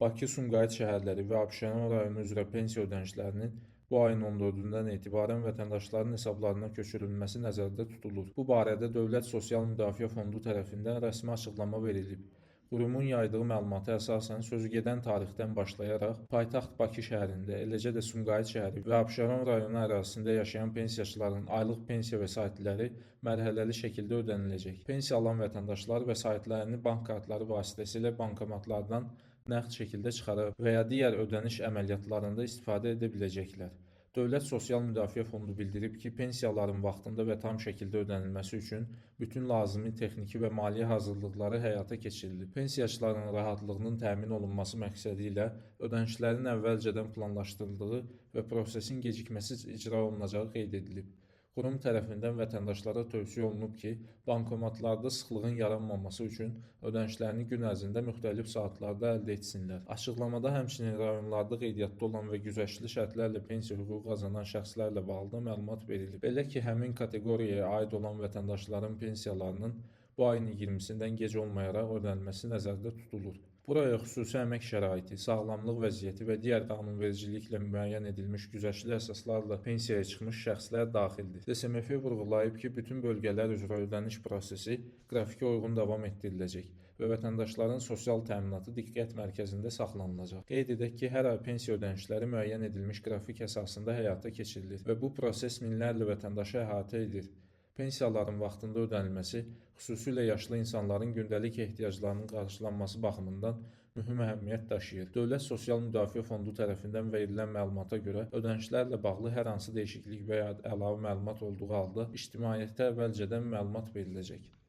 Bakı, Sumqayıt şəhərləri və Abşeron rayonu üzrə pensiya ödənişlərinin bu ayın 14-dən etibarən vətəndaşların hesablarına köçürülməsi nəzərdə tutulur. Bu barədə Dövlət Sosial Müdafiə Fondu tərəfindən rəsmi açıqlama verilib. Qurumun yaydığı məlumata əsasən sözügedən tarixdən başlayaraq paytaxt Bakı şəhərində, eləcə də Sumqayıt şəhəri və Abşeron rayonu ərazisində yaşayan pensiyaçıların aylıq pensiya vəsaitləri mərhələli şəkildə ödəniləcək. Pensiya alan vətəndaşlar vəsaitlərini bank kartları vasitəsilə bankomatlardan nəqd şəkildə çıxara və ya digər ödəniş əməliyyatlarında istifadə edə biləcəklər. Dövlət Sosial Müdafiə Fondu bildirib ki, pensiyaların vaxtında və tam şəkildə ödənilməsi üçün bütün lazımi texniki və maliyyə hazırlıqları həyata keçirilib. Pensiyaçıların rahatlığının təmin olunması məqsədi ilə ödənişlərin əvvəlcədən planlaşdırıldığı və prosesin gecikməsiz icra olunacağı qeyd edilib. Qurum tərəfindən vətəndaşlara tövsiyə olunub ki, bankomatlarda sıxlığın yaranmaması üçün ödənişlərini gün ərzində müxtəlif saatlarda əldə etsinlər. Açıqlamada həmçinin rayonlarda qeydiyyatda olan və güzəştli şərtlərlə pensiya hüququ qazanan şəxslərlə bağlı da məlumat verilib. Belə ki, həmin kateqoriyaya aid olan vətəndaşların pensiyalarının bu ayın 20-sindən gec olmayaraq ödənilməsi nəzərdə tutulur. Buraya xüsusi əmək şəraiti, sağlamlıq vəziyyəti və digər qanunvericiliklə müəyyən edilmiş güzəştli əsaslarla pensiyaya çıxmış şəxslər daxildir. DSMF vurğulayıb ki, bütün bölgələr üzrə ödəniş prosesi qrafikə uyğun davam etdiriləcək və vətəndaşların sosial təminatı diqqət mərkəzində saxlanılacaq. Qeyd edək ki, hər ay pensiya ödənişləri müəyyən edilmiş qrafik əsasında həyata keçirilir və bu proses minlərlə vətəndaşı əhatə edir. Pensiyaların vaxtında ödənilməsi xüsusilə yaşlı insanların gündəlik ehtiyaclarının qarşılanması baxımından mühüm əhəmiyyət daşıyır. Dövlət Sosial Müdafiə Fondu tərəfindən verilən məlumata görə ödənişlərlə bağlı hər hansı dəyişiklik və ya əlavə məlumat olduğu halda ictimaiyyətə əvvəlcədən məlumat veriləcək.